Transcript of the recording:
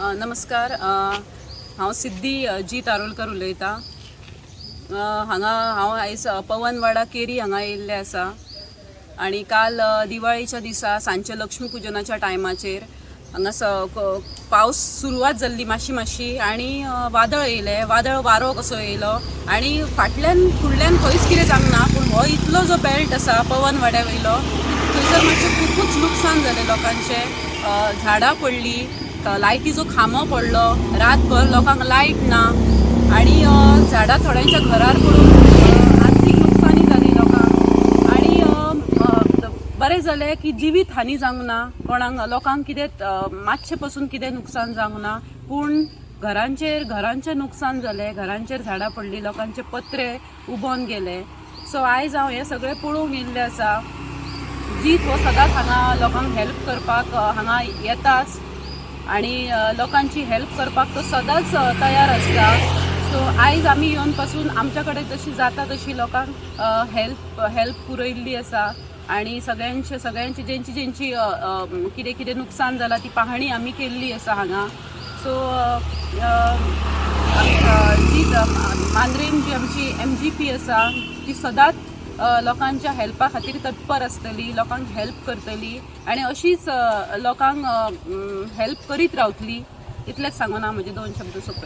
नमस्कार. हांव सिद्धी जी तारोलकर उलयतां. हांगा हांव आयज पवनवाडा केरी हांगा येयल्लें आसा आनी काल दिवाळीच्या दिसा सांजचे लक्ष्मी पुजनाच्या टायमाचेर हांगा पावस सुरवात जाल्ली मातशी मातशी आनी वादळ येयलें. वादळ वारो कसो येयलो आनी फाटल्यान फुडल्यान खंयच कितें जावंक ना, पूण हो इतलो जो बेल्ट आसा पवनवाड्या वयलो, थंयसर मातशें खुबूच लुकसाण जालें लोकांचें. झाडां पडली, लायटीचो खांबो पडलो, रातभर लोकांक लायट ना आनी झाडां थोड्यांच्या घरार पडून आर्थीक लुकसाणी जाली लोकांक. आनी बरें जालें की जिवीत हानी जावंक ना कोणाक, लोकांक कितें मातशें पसून कितें नुकसान जावंक ना, पूण घरांचेर घरांचें नुकसान जालें. घरांचेर झाडां पडली, लोकांचे पत्रे उबोन गेले. सो आयज हांव हें सगळें पळोवंक येयल्लें आसा. जीत हो सदांच हांगा लोकांक हेल्प करपाक हांगा येताच आनी लोकांची हेल्प करपाक तो सदांच तयार आसता. सो आयज आमी येवन पासून आमच्या कडेन जशी जाता तशी लोकांक हेल्प हेल्प पुरयल्ली आसा आनी सगळ्यांचे सगळ्यांची जेंची जेंची अ, अ, कितें कितें नुकसान जालां ती पाहणी आमी केल्ली आसा हांगा. सो जी मांद्रेम जी आमची एमजीपी आसा, ती सदांच लोकांच्या हेल्पा खातीर तत्पर आसतली, लोकांक हेल्प करतली आनी अशीच लोकांक हेल्प करीत रावतली. इतलेंच सांगून हांव म्हजे दोन शब्द सोंपयतां.